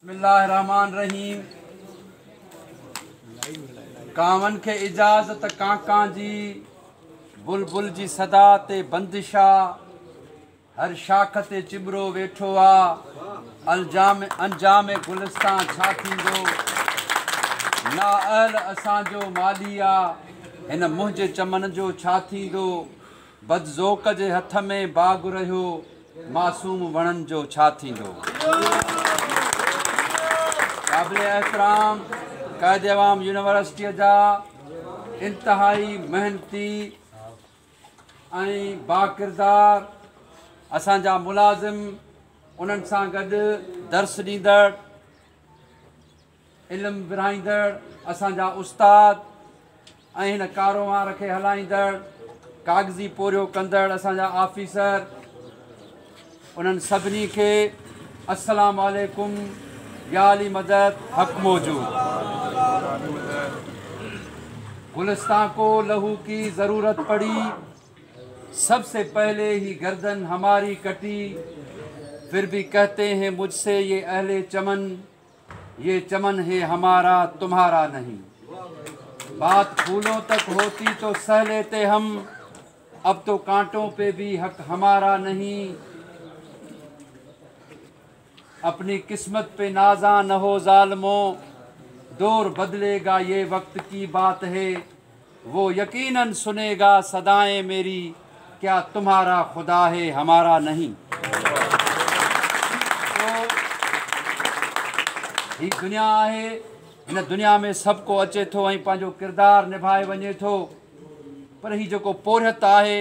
بسم الله الرحمٰن الرحيم ڪانون کي اجازت ڪان ڪان جي، بلبل جي صدا تي بندش آ، هر شاخ تي چٻرو ويٺو آ، الجام انجام گلستان ڇا ٿيندو، نااهل اسان جو مالهي آ، هن منهنجي چمن جو ڇا ٿيندو، بدذوق جي هٿ ۾ باغ رهيو، معصوم وڻن جو ڇا ٿيندو؟ قابل احترام قائد عوام يونيورسٽيء جا انتهائي محنتي ۽ باڪردار اسان جا ملازم، انهن سان گڏ درس ڏيندڙ، علم ورهائيندڙ اسان جا استاد ۽ هن ڪاروهنوار کي هلائيندڙ، ڪاغذي پورهيو ڪندڙ اسان جا آفيسر، انهن سڀني کي السلام عليڪم يا علي مدد حق موجود. گلستان ڪو لهو ڪي ضرورت پڙي، سب سي پهلي هي گردن هماري ڪٽي، ڦر ڀي ڪهتي هين مجھ سي يه اهل چمن، ये चमन है हमारा तुम्हारा नहीं। बात फूलों तक होती तो सह लेते हम, अब तो कांटों पे भी हक हमारा नहीं। अपनी किस्मत पे नाजा न हो जालमो, दौर बदलेगा ये वक्त की बात है। वो यकीनन सुनेगा सदाएं मेरी, क्या तुम्हारा खुदा है हमारा नहीं। ही दुनिया आहे, हिन दुनिया में सभु को अचे थो ऐं पंहिंजो किरदारु निभाए वञे थो, पर ही जेको पोरियत आहे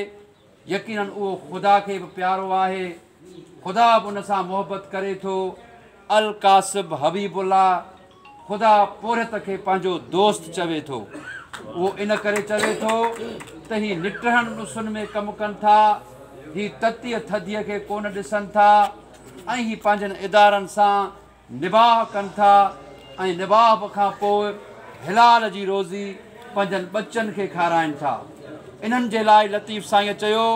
यकीनन उहो ख़ुदा खे बि प्यारो आहे, ख़ुदा बि उन सां मोहबत करे थो। अल कासिब हबीबुल्ला ख़ुदा पोरियत खे पंहिंजो दोस्त चवे थो। उहो इन करे चवे थो त ही निटहण ॾुसुनि में कमु कनि था, ही ततीअ थधीअ खे कोन ॾिसनि था ऐं ही पंहिंजनि इदारनि सां निबाह कनि था ऐं निबाह खां पोइ हिलाल जी रोज़ी पंहिंजनि ॿचनि खे खाराइनि था। इन्हनि जे लाइ लतीफ़ साईं चयो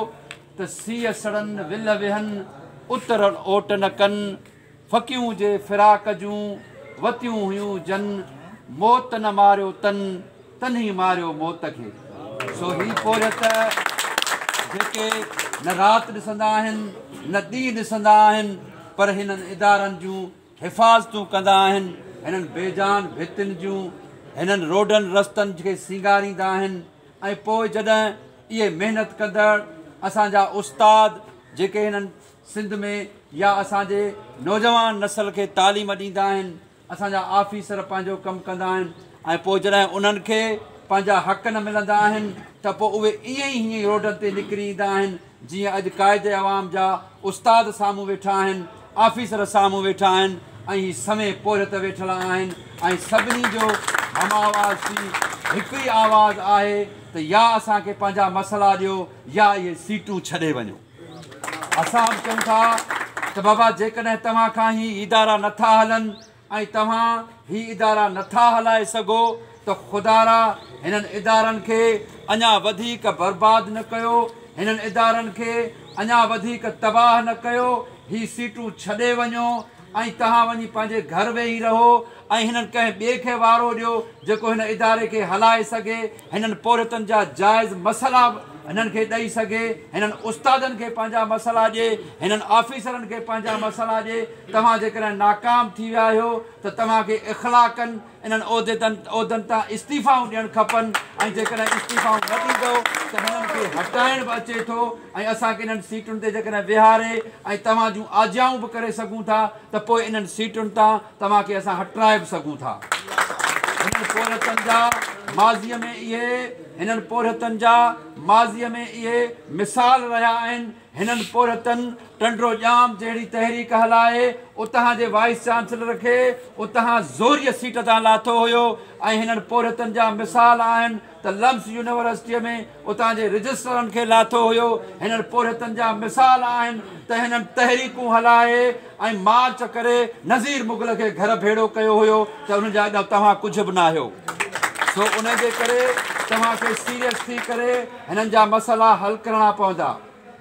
त सीअ सड़नि will विहनि, उतर ओट न कनि, फ़कियूं जे फिराक जूं वतियूं हुयूं जन, मौत न मारियो तन, तन ई मारियो मौत खे। सो ही पोरियत जेके न राति ॾिसंदा आहिनि न ॾींहुं ॾिसंदा आहिनि, पर हिननि इदारनि जूं हिफाज़तूं कंदा आहिनि, हिननि बेजान भितियुनि जूं, हिननि रोडनि रस्तनि खे सींगारींदा आहिनि। ऐं पोइ जॾहिं इहे महिनत कंदड़ असांजा उस्ताद जेके हिननि सिंध में या असांजे नौजवान नस्ल खे तालीम ॾींदा आहिनि, असांजा आफीसर पंहिंजो कमु कंदा आहिनि, ऐं पोइ जॾहिं उन्हनि खे पंहिंजा हक़ न मिलंदा आहिनि त पोइ उहे ईअं ई हीअं रोडनि ते निकिरी ईंदा आहिनि, जीअं अॼु क़ाइदे अवाम जा उस्ताद साम्हूं वेठा आहिनि, आफीसर साम्हूं वेठा आहिनि ऐं ही समय पोरियत वेठल आहिनि ऐं सभिनी जो हम आवाज़ थी हिकु ई आवाज़ आहे त या असांखे पंहिंजा मसइला ॾियो या इहे सीटूं छॾे वञो। असां बि चऊं था त बाबा जेकॾहिं तव्हां खां ही इदारा नथा हलनि ऐं तव्हां ही इदारा नथा हलाए सघो त ख़ुदारा हिननि इदारनि खे अञा वधीक बर्बाद न कयो, हिननि इदारनि खे अञा वधीक तबाह न कयो, ही सीटूं छॾे वञो ऐं तव्हां वञी पंहिंजे घर वेही रहो ऐं हिननि कंहिं ॿिए खे वारो ॾियो जेको हिन इदारे खे हलाए सघे, हिननि पोरियतनि जा जाइज़ मसइला हिननि खे ॾेई सघे, हिननि उस्तादनि खे पंहिंजा मसइला ॾिए, हिननि आफीसरनि खे पंहिंजा मसइला ॾिए। तव्हां जेकॾहिं नाकाम थी विया आहियो त तव्हांखे इख़लाकनि इन्हनि उहिदनि तां इस्तीफ़ाऊं ॾियणु खपनि ऐं जेकॾहिं इस्तीफ़ाऊं न ॾींदव त हिननि खे हटाइणु बि अचे थो ऐं असांखे इन्हनि सीटुनि ते जेकॾहिं विहारे ऐं तव्हां जूं आजाऊं बि करे सघूं था त पोइ इन्हनि सीटुनि तां तव्हांखे असां हटाए बि सघूं था। हिननि पोरियतनि जा माज़ीअ में इहे हिननि पोरियतनि जा माज़ीअ में इहे मिसाल रहिया आहिनि। हिननि पोरियतनि टंडो ॼाम जहिड़ी तहरीक हलाए, उतां जे वाइस चांसलर खे उतां ज़ोरीअ सीट तां लाथो हुयो ऐं हिननि पोरियतनि जा मिसाल आहिनि त लम्स यूनिवर्सिटीअ में उतां जे रजिस्टरनि खे लाथो हुयो। हिननि पोरियतनि जा मिसाल आहिनि त हिननि तहरीकूं हलाए ऐं मार्च करे नज़ीर मुग़ल खे घर भेड़ो कयो हुयो त उन्हनि जा अॻियां तव्हां कुझु बि न आहियो। सो उन जे करे तव्हांखे सीरियस थी करे हिननि जा मसइला हल करणा पवंदा।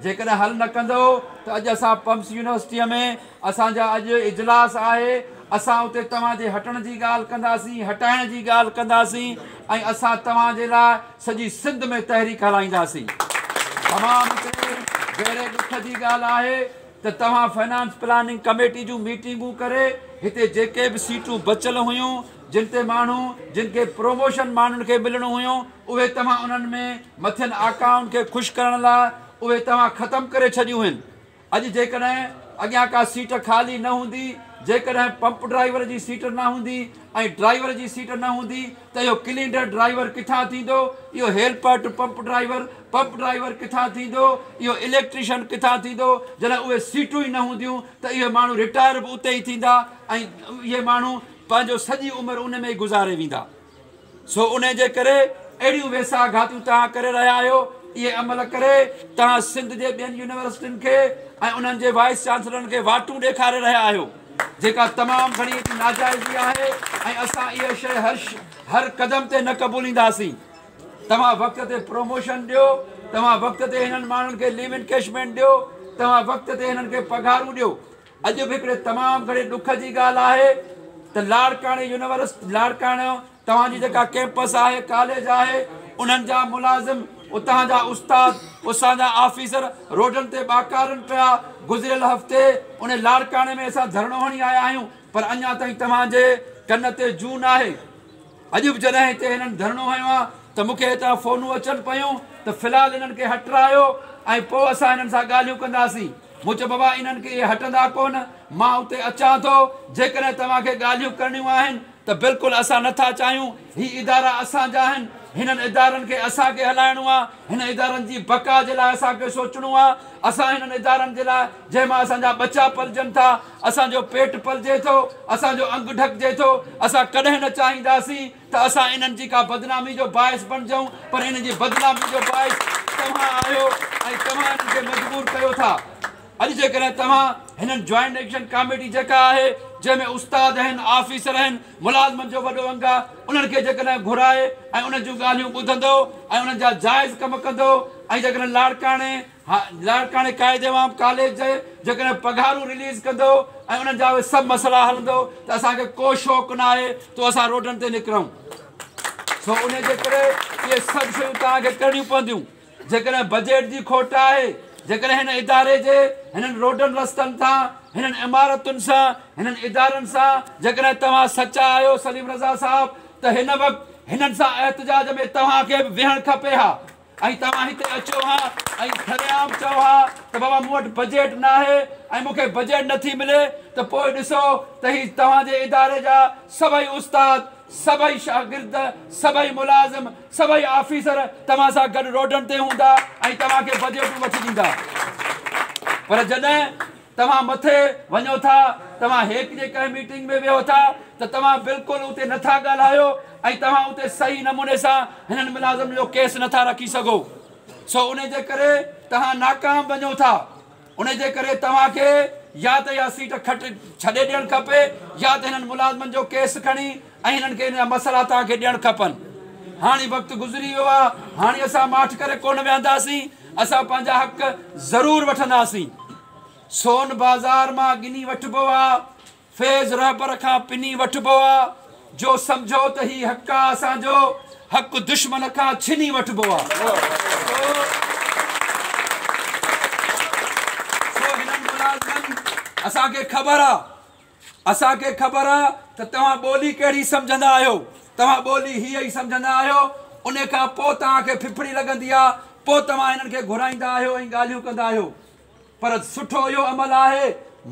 जेकॾहिं हल न कंदव त अॼु असां पम्स यूनिवर्सिटीअ में असांजा अॼु इजलास आहे, اسان اتي توهان جي هٽڻ جي ڳالهه ڪنداسين، هٽائڻ جي ڳالهه ڪنداسين ۽ اسان توهان جي لاء سڄي سنڌ ۾ تحريڪ هلائينداسين. تمام هڪڙي گهري ڏک جي ڳالهه آهي ته توهان فنانس پلاننگ ڪميٽي جون ميٽنگون ڪري هتي جيڪي به سيٽون بچيل هيون، جن تي ماڻهو، جن کي پروموشن ماڻهن کي ملڻو هيون، اهي توهان انهن ۾ مٿين آقائن کي خوش ڪرڻ لاء اهي توهان ختم ڪري ڇڏيون هن. اڄ جيڪڏهن اڳيان ڪا سيٽ خالي نه هوندي، جيڪڏهن پمپ ڊرائيور جي سيٽ نه هوندي ۽ ڊرائيور جي سيٽ نه هوندي ته اهو ڪلينڊر ڊرائيور ڪٿان ٿيندو، اهو helper to pump driver, pump driver ڪٿان ٿيندو، اهو اليڪٽريشن ڪٿان ٿيندو، جڏهن اهي سيٽون ئي نه هونديون ته اهي ماڻهو رٽائر به اتي ئي ٿيندا ۽ اهي ماڻهو پنهنجو سڄي عمر ان ۾ ئي گذاري ويندا. سو انهي جي ڪري اهڙيون ويساهه گهاتيون توهان ڪري رهيا آهيو. اهي عمل ڪري توهان سنڌ جي ٻين يونيورسٽين کي ۽ انهن جي وائيس چانسلرن کي واٽون ڏيکاري رهيا آهيو، جيڪا تمام گهڻي هڪ ناجائزي آهي ۽ اسان اها شيء هر قدم تي نه قبولينداسين. توهان وقت تي پروموشن ڏيو، توهان وقت تي هنن ماڻهن کي ليو انڪيشمينٽ ڏيو، توهان وقت تي هنن کي پگهارون ڏيو. اڄ به هڪڙي تمام گهڻي ڏک جي ڳالهه آهي ته لاڙڪاڻي يونيورسٽي، لاڙڪاڻو توهان جي جيڪا ڪيمپس آهي، ڪاليج آهي، انهن جا ملازم، اتان جا استاد، اسان جا آفيسر روڊن تي ٻاڪارن پيا. گذريل هفتي ان لاڙڪاڻي ۾ اسان ڌرڻو هڻي آيا آهيون، پر اڃا تائين توهان جي ڪن تي جون ناهي. اڄ به جڏهن هتي هنن ڌرڻو هنيو آهي ته مون کي هتان فونون اچن پيون ته في الحال انهن کي هٽرايو ۽ پوء اسان هنن سان ڳالهيون ڪنداسين. مون چيو بابا انهن کي اهي هٽندا ڪونه، مان اتي اچان ٿو، جيڪڏهن توهان کي ڳالهيون ڪرڻيون آهن ته بلڪل اسان نه ٿا چاهيون، هي ادارا اسان جا آهن، هنن ادارن کي اسان کي هلائڻو آهي، هن ادارن جي بقا جي لاء اسان کي سوچڻو آهي، اسان هنن ادارن جي لاء جنهن مان اسان جا ٻچا پلجن ٿا، اسان جو پيٽ پلجي ٿو، اسان جو انگ ڍڪجي ٿو، اسان ڪڏهن نه چاهينداسين ته اسان انهن جي ڪا بدنامي جو باعث بڻجون، پر انهن جي بدنامي جو باعث توهان آهيو ۽ توهان انهن کي مجبور ڪيو ٿا. اڄ جيڪڏهن توهان هنن جوائنٽ ايڪشن ڪاميٽي جيڪا آهي، جنهن ۾ استاد آهن، آفيسر آهن، ملازمن جو وڏو انگ آهي، انهن کي جيڪڏهن گهرائي ۽ انهن جون ڳالهيون ٻڌندو ۽ انهن جا جائز ڪم ڪندو ۽ جيڪڏهن لاڙڪاڻي لاڙڪاڻي قائد عوام ڪاليج جي جيڪڏهن پگهارون رليز ڪندو ۽ انهن جا اهي سڀ مسئلا هلندو ته اسان کي ڪو شوق ناهي ته اسان روڊن تي نڪرون. سو انهي جي ڪري اهي سڀ شيون توهان کي ڪرڻيون پونديون. جيڪڏهن بجيٽ جي کوٽ آهي، جيڪڏهن هن اداري جي هنن روڊن رستن سان، هنن عمارتن سان، هنن ادارن سان جيڪڏهن توهان سچا آهيو سليم رضا صاحب ته هن وقت هنن سان احتجاج ۾ توهان کي به ويهڻ کپي ها. ۽ توهان هتي اچو ها ۽ سرعام چئو ها ته بابا مون وٽ بجيٽ ناهي ۽ مون کي بجيٽ نٿي ملي ته پوء ڏسو ته هي توهان جي اداري جا سڀئي استاد، سڀئي شاگرد، سڀئي ملازم، سڀئي آفيسر توهان سان گڏ روڊن تي هوندا ۽ توهان کي بجيٽون وٺي ڏيندا. پر جڏهن توهان مٿي وڃو ٿا، توهان هيڪ جي ڪنهن ميٽنگ ۾ ويهو ٿا ته توهان بلڪل اتي نه ٿا ڳالهايو ۽ توهان اتي صحيح نموني سان هنن ملازمن جو ڪيس نه ٿا رکي سگهو. سو انهي جي ڪري توهان ناڪام وڃو ٿا. انهي جي ڪري توهان کي يا ته اها سيٽ کٽ ڇڏي ڏيڻ کپي يا ته هنن ملازمن جو ڪيس کڻي ۽ هنن کي ان جا مسئلا توهان کي ڏيڻ کپن. هاڻي وقت گذري ويو آهي، هاڻي اسان ماٺ ڪري ڪونه ويهنداسين، اسان پنهنجا حق ضرور وٺنداسين. سون بازار مان ڳني وٺبو آ، فيض رهبر کان پني وٺبو آ، جو سمجهو ته هي حق آ اسان جو، حق دشمن کان ڇني وٺبو آ. سو هنن ملازمن اسان کي خبر آ، اسان کي خبر آ ته توهان ٻولي ڪهڙي سمجهندا آهيو، توهان ٻولي هيء ئي سمجهندا آهيو، انهي کان پوء توهان کي ڦڦڙي لڳندي آ، پوء توهان هنن کي گهرائيندا آهيو ۽ ڳالهيون ڪندا آهيو. پر سٺو اهو عمل آهي،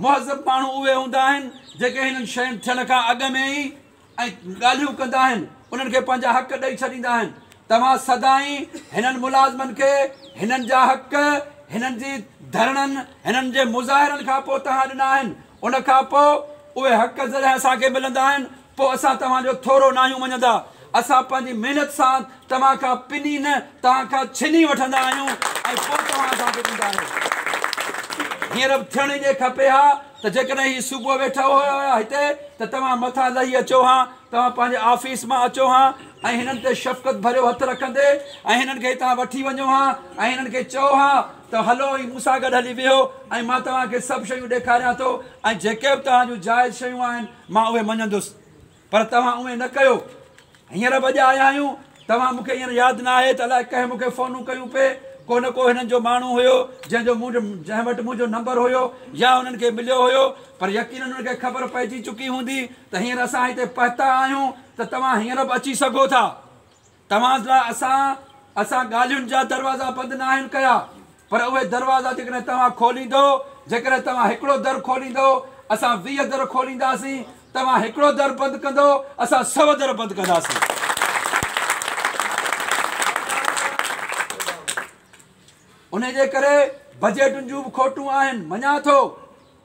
مهذب ماڻهو اهي هوندا آهن، جيڪي هنن شين ٿيڻ کان اڳ ۾ ئي ۽ ڳالهيون ڪندا آهن، انهن کي پنهنجا حق ڏئي ڇڏيندا آهن. توهان سدائين هنن ملازمن کي هنن جا حق هنن جي ڌرڻن، هنن جي مظاهرن کان پوء توهان ڏنا آهن. ان کان پوء اهي حق جڏهن اسان کي ملندا آهن، پوء اسان توهان جو ٿورو ناهيون مڃندا. اسان پنهنجي محنت سان توهان کان پني نه، توهان کان ڇني وٺندا آهيون ۽ پوء توهان اسان کي ڏيندا آهيو. هينئر به ٿيڻ ائين کپي ها ته جيڪڏهن هي صبح ويٺا هيا هتي ته توهان مٿان لهي اچو ها. توهان پنهنجي آفيس مان اچو ها ۽ هنن تي شفقت ڀريو هٿ رکندي ۽ هنن کي هتان وٺي وڃو ها ۽ هنن کي چئو ها ته هلو ۽ مون سان گڏ هلي ويهو ۽ مان توهان کي سڀ شيون ڏيکاريان ٿو ۽ جيڪي به توهان جون جائز شيون آهن مان اهي مڃندس. پر توهان ائين نه ڪيو. هينئر به اڄ آيا آهيون. توهان مون کي هينئر ياد نه آهي ته الائي ڪنهن مون کي فونون ڪيون پئي. ڪو نه ڪو هنن جو ماڻهو هيو جنهن جو مون جنهن وٽ منهنجو نمبر هيو يا انهن کي مليو هيو. پر يقينن انهن کي خبر پئجي چڪي هوندي ته هينئر اسان هتي پهتا آهيون ته توهان هينئر به اچي سگهو ٿا. توهان لاء اسان اسان ڳالهين جا دروازا بند ناهن ڪيا پر اهي دروازا جيڪڏهن توهان کوليندو، جيڪڏهن توهان هڪڙو در کوليندو، اسان 20 در کولينداسين، توهان هڪڙو در بند ڪندو، اسان 100 در بند ڪنداسين. انهي جي ڪري بجيٽن جون به کوٽون آهن، مڃان ٿو.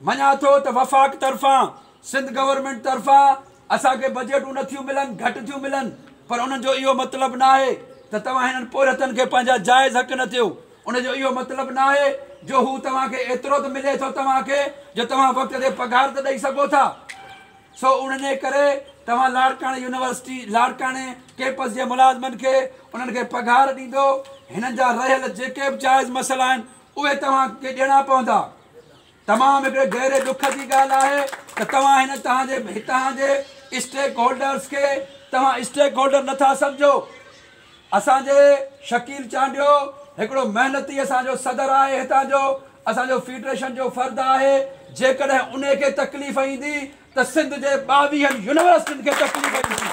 مڃان ٿو ته وفاق طرفان، سنڌ گورنمينٽ طرفان اسان کي بجيٽون نه ٿيون ملن، گهٽ ٿيون ملن پر انهن جو اهو مطلب ناهي ته توهان هنن پورهيتن کي پنهنجا جائز حق نه ڏيو. ان جو اهو مطلب ناهي جو هو توهان کي ايترو ته ملي ٿو توهان کي جو توهان وقت تي پگهار ته ڏئي سگهو ٿا. سو انهي ڪري توهان لاڙڪاڻي يونيورسٽي، لاڙڪاڻي ڪيمپس جي ملازمن کي انهن کي پگهار ڏيندو، هنن جا رهيل جيڪي به جائز مسئلا آهن اهي توهان کي ڏيڻا پوندا. تمام هڪڙي گهري ڏک جي ڳالهه آهي ته توهان هن توهان جي هتان جي اسٽيڪ هولڊرز کي توهان اسٽيڪ هولڊر نه ٿا سمجهو. اسان جي شڪيل چانڊيو هڪڙو محنتي اسان جو صدر آهي هتان جو اسان جو فيڊريشن جو فرد آهي جيڪڏهن انهي کي تڪليف ايندي ته سنڌ جي 22 يونيورسٽين کي تڪليف ايندي.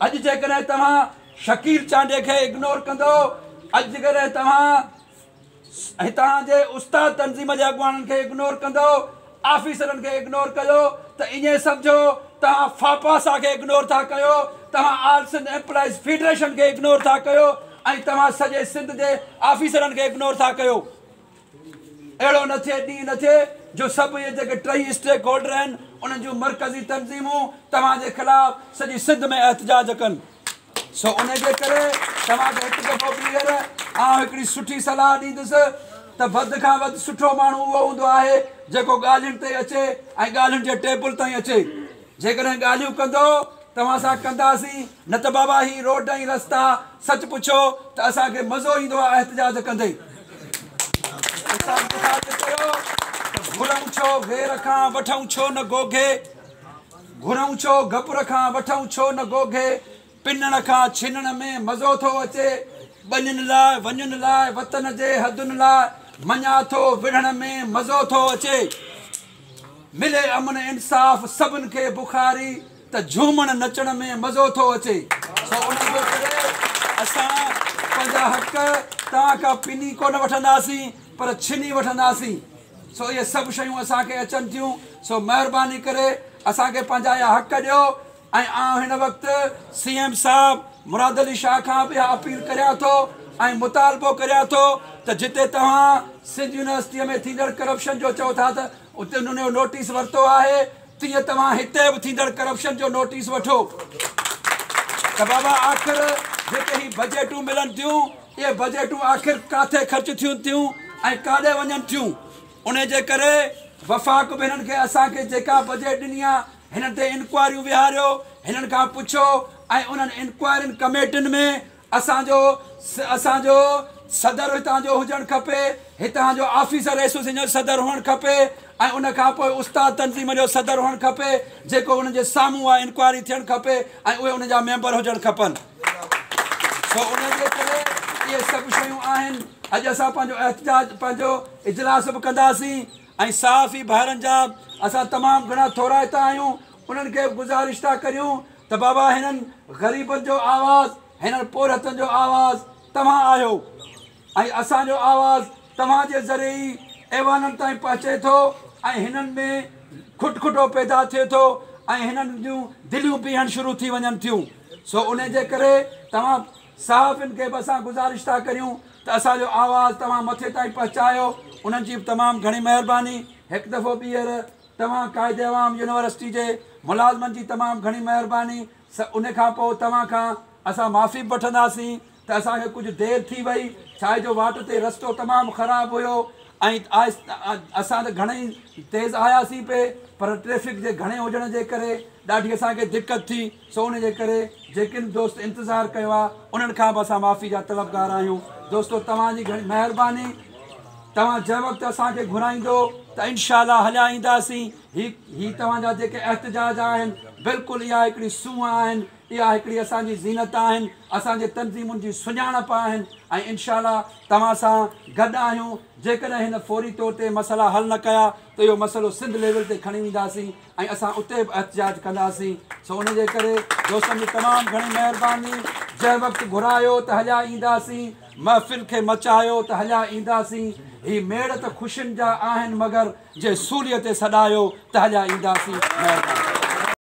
اڄ جيڪڏهن توهان شڪيل چانڊيي کي اگنور ڪندو، اڄ جيڪڏهن توهان هتان جي استاد تنظيم جي اڳواڻن کي اگنور ڪندو، آفيسرن کي اگنور ڪيو ته ائين سمجهو توهان فاپاسا کي اگنور ٿا ڪيو، توهان آل سنڌ ايمپلائيز فيڊريشن کي اگنور ٿا ڪيو ۽ توهان سڄي سنڌ جي آفيسرن کي اگنور ٿا ڪيو. اهڙو نه ٿئي ڏينهن نه ٿئي جو سڀ اهي جيڪي ٽئي اسٽيڪ هولڊر آهن انهن جون مرڪزي تنظيمون توهان جي خلاف سڄي سنڌ ۾ احتجاج ڪن. سو ان جي ڪري توهان کي هڪ دفعو ٻيهر آئون هڪڙي سٺي صلاح ڏيندس ته وڌ کان وڌ سٺو ماڻهو اهو هوندو آهي جيڪو ڳالهين تي اچي ۽ ڳالهين جي ٽيبل تائين اچي. جيڪڏهن ڳالهيون ڪندو توهان سان ڪنداسين نه ته بابا هي روڊ ۽ رستا سچ پڇو ته اسان کي مزو ايندو آهي احتجاج ڪندي. استاد مثال چيو ته گهرون ڇو غير کان وٺون ڇو نه گوگهي. گهرون ڇو گبر کان وٺون ڇو نه گوگهي، پنڻ کان ڇنڻ ۾ مزو ٿو اچي، ٻنين لاء ونين لاء وطن جي حدن لاء مڃان ٿو وڙهڻ ۾ مزو ٿو اچي، ملي امن انصاف سڀن کي بخاري ته جهومڻ نچڻ ۾ مزو ٿو اچي. سو ان جي ڪري اسان پنهنجا حق توهان کان پني ڪونه وٺنداسين پر ڇني وٺنداسين. سو اهي سڀ شيون اسان کي اچن ٿيون، سو مهرباني ڪري اسان کي پنهنجا اها حق ڏيو ۽ آئون هن وقت سي ايم صاحب مراد علي شاهه کان به اها اپيل ڪريان ٿو ۽ مطالبو ڪريان ٿو ته جتي توهان سنڌ يونيورسٽيء ۾ ٿيندڙ ڪرپشن جو چئو ٿا ته اتي ان جو نوٽيس ورتو آهي تيئن توهان هتي به ٿيندڙ ڪرپشن جو نوٽيس وٺو ته بابا آخر جيڪي هي بجيٽون ملن ٿيون اهي بجيٽون آخر ڪاٿي خرچ ٿين ٿيون ۽ ڪاڏي وڃن ٿيون انهي جي ڪري وفاق به هنن کي اسان کي جيڪا بجيٽ ڏني آ هنن تي انڪوائريون ويهاريو هنن کان پڇو ۽ انهن انڪوائرين ڪميٽين ۾ اسان جو اسان جو صدر هتان جو هجڻ کپي هتان جو آفيسر ايسوسيئيشن جو صدر هئڻ کپي ۽ ان کان پوء استاد تنظيم جو صدر هئڻ کپي جيڪو انهن جي سامهون اها انڪوائري ٿيڻ کپي ۽ اهي ان جا ميمبر هجڻ کپن. سو ان جي ڪري اهي سڀ شيون آهن. اڄ اسان پنهنجو احتجاج پنهنجو اجلاس به ڪنداسين ۽ صحافي ڀائرن جا اسان تمام گهڻا ٿورائتا آهيون انهن کي به گذارش ٿا ڪريون ته بابا هنن غريبن جو آواز هنن پورهيتن جو آواز توهان آهيو ۽ اسان جو آواز توهان جي ذريعي ئي ايوانن تائين پهچي ٿو ۽ هنن ۾ کٽکٽو پيدا ٿئي ٿو ۽ هنن جون دليون بيهڻ شروع ٿي وڃن ٿيون. سو انهي جي ڪري توهان صحافين کي به اسان گذارش ٿا ڪريون ته اسان جو آواز توهان مٿي تائين پهچايو انهن جي به تمام گهڻي مهرباني. هڪ دفعو ٻيهر توهان قائد عوام يونيورسٽي جي ملازمن جي تمام گهڻي مهرباني ان کان پوء توهان کان اسان معافي به وٺنداسين ته اسان کي ڪجهه دير ٿي وئي ڇاهي جو واٽ تي رستو تمام خراب هيو ۽ اسان ته گهڻئي تيز آياسين پئي پر ٽريفڪ جي گهڻي هجڻ جي ڪري ڏاڍي اسان کي دقت ٿي سو ان جي ڪري جيڪن دوست انتظار ڪيو آ انهن کان به اسان معافي جا طلبگار آهيون. دوستو توهان جي گهڻي مهرباني توهان جنهن وقت اسان کي گهرائيندو ته انشاء الله هليا اينداسين. هي هي توهان جا جيڪي احتجاج آهن بلڪل اها هڪڙي سونهن آهن اها هڪڙي اسان جي زينت آهن اسان جي تنظيمن جي سڃاڻپ آهن ۽ انشاء الله توهان سان گڏ آهيون جيڪڏهن هن فوري طور تي مسئلا حل نه ڪيا ته اهو مسئلو سنڌ ليول تي کڻي وينداسين ۽ اسان اتي به احتجاج ڪنداسين سو ان جي ڪري دوستن جي تمام گهڻي مهرباني جنهن وقت گهرايو ته هليا اينداسين محفل کي مچايو ته هليا اينداسين هي ميڙ ته خوشين جا آهن مگر جي سوليء تي سڏايو ته هليا اينداسين مهرباني.